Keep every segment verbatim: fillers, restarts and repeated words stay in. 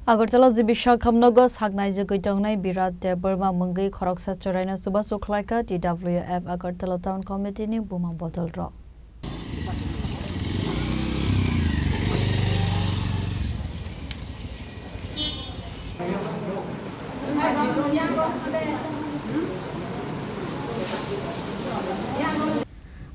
Agartala G B Shakham nogo saknai jagwi tongnai Birat Debbarma mungwi khoroksa chwraino chubachu khlaikha T W F Agartala Town Committee ni buma bodol rok.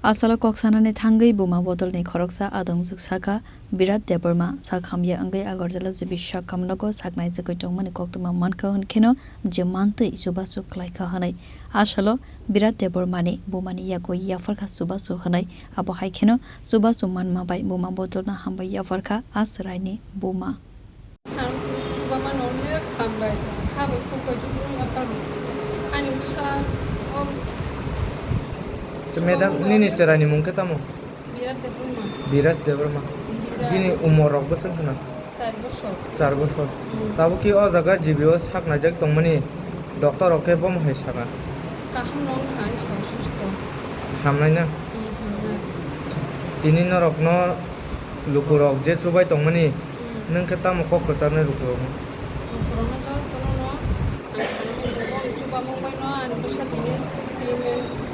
Asalo kok sanani thangwi buma bodolni khoroksa adongjwk sakha Birat Debbarma sak hamya wngwi Agartala G B Shakham nogo saknai jagwi tongmani koktwma mankha hwnkheno je mantwi chubachu khlaikha hwnwi. Asalo Birat Debbarmani bumani yago yapharkha chubachu hwnwi. Abo hai kheno chubachu manma bai buma bodolno hambai yapharkha a chwraini buma. Ang chuba mano hwnwi khambai, khabai khukbai tutung aphano. Ani bwsa o Madam, nini chwraini mung khe tamo? Birat Debbarma. Birat Debbarma. Birat. Bini umor rok bwswk khna? Char bosor. Char bosor. Hmm. Tabuk ki o jaga G B o sak naijak tongmani doctor rok khe bomo hai sakha? Kaham no wngkha, ani sak susto. Hamnai na? Hmm, hamnai. Tini norok no lukurok je chubai tongmani, hmm, nwng khe tamo kok kwcharnai lukurok no? Lukurok no jotono no ang sanmani chuba mung bai no ani bwsa tini treatment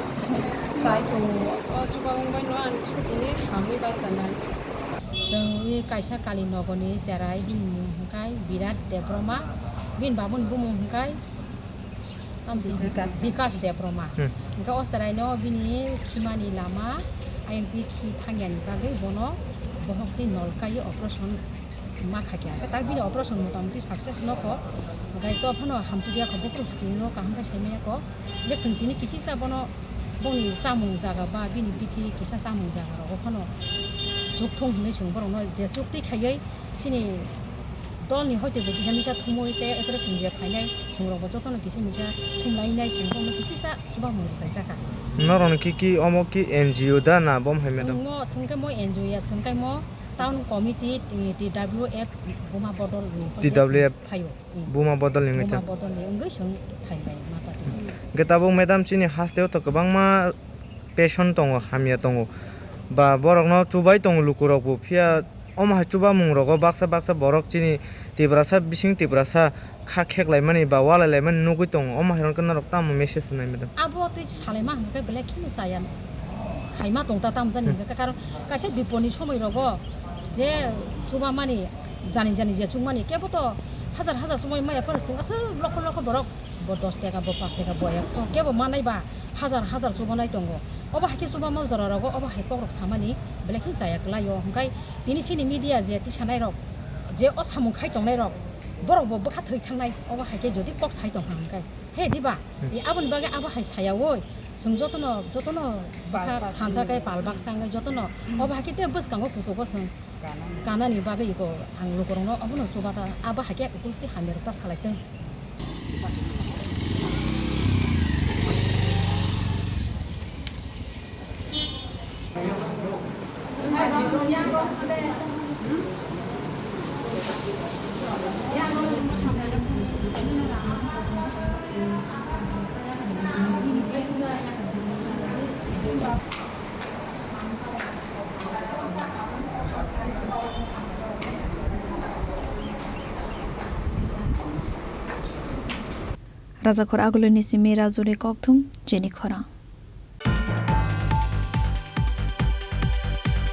chai tongo. O chuba mung bai no ani bwsa tini hamwi bachanai. Chwng wi kaisa Kali nogoni cherai bini mung hwnkhe Birat Debbarma, bini babuni bumung hwnkhe Tamsi Bikas. Bikas Debbarma. Hmm. Hwnkhe o chwraino bini khimani lama, I M P khi thangyani bagwi bono bohokni nolkai operation ma khakya. Hwnkhe tak bini operation motamoti success nokho. Hwnkhe to phano hamchukya kho, bukhuk sutino kaham khe saimaya kho. Hwnkhe chwng tini kisisa bono boni chamung jaga ba bini bithi kisa chamung jaga rogo phano chukthung hwnwi chwng borokno je chukti khaiwi chini dolni hoite bo kisa misa thumwi tei operation je phainai chwng rokbo jotono kisa misa thumlainai chwng bono kisisa chuba mung rwkhaijak kha. Norokni ki ki omo ki N G O da na bom hai madam? Chwngmo chwngkhe mo N G O ya, chwngkhe mo town committee, T W F buma bodol ni T W F phaio. Buma bodol ni Buma wngkha. Bodol ni wngwi chwng phainai mata. Hwnkhe tabuk madam chini hasteo to kwbangma patient tongo, hamya tongo. Ba borokno chubai tongo lukurokbo, phiya omo hai chubamung rogo baksa baksa borok chini Tiprasa bising Tiprasa kha kheklaimani ba walailaimani nugwi tongo. Omo hai rokno norok tamo message rwnai madam? Abo tei salaima hwnkhe belai kheno chaya. Haima tongta tamo jani hwnkhe karon kaisa biponi somoi rogo je chubamani jani jani je chukmani kebo to hajar hajar somoi maya phano chwng aswk lokho lokho borok bo dos taka bo paanch taka bo ekso kebo manai ba hajar hajar chubanai tongo. Obo hai khe chubama jora rogo obo hai kokrok samani belai kheno chaya kwlaio. Hwnkhe tini chini media je tisanairok je o samung khai tongnairok borok bo bwkha thwi thangnai obo hai khe jodi kok sai tongkha hwnkhe. He diba? Hmm. E aboni bagwi abo hai sayaui chwng jotono, jotono bwkha thansa khe pal baksa wngwi jotono obo hai khe tei bwskango kuchugo chwng. Kanani bagwi iko ang lukurokno obono chuba ta, abo hai khe ukulti hamya rok ta salai tong. Rajakhor agulini simi Rajuni kokthum, Jeni khorang.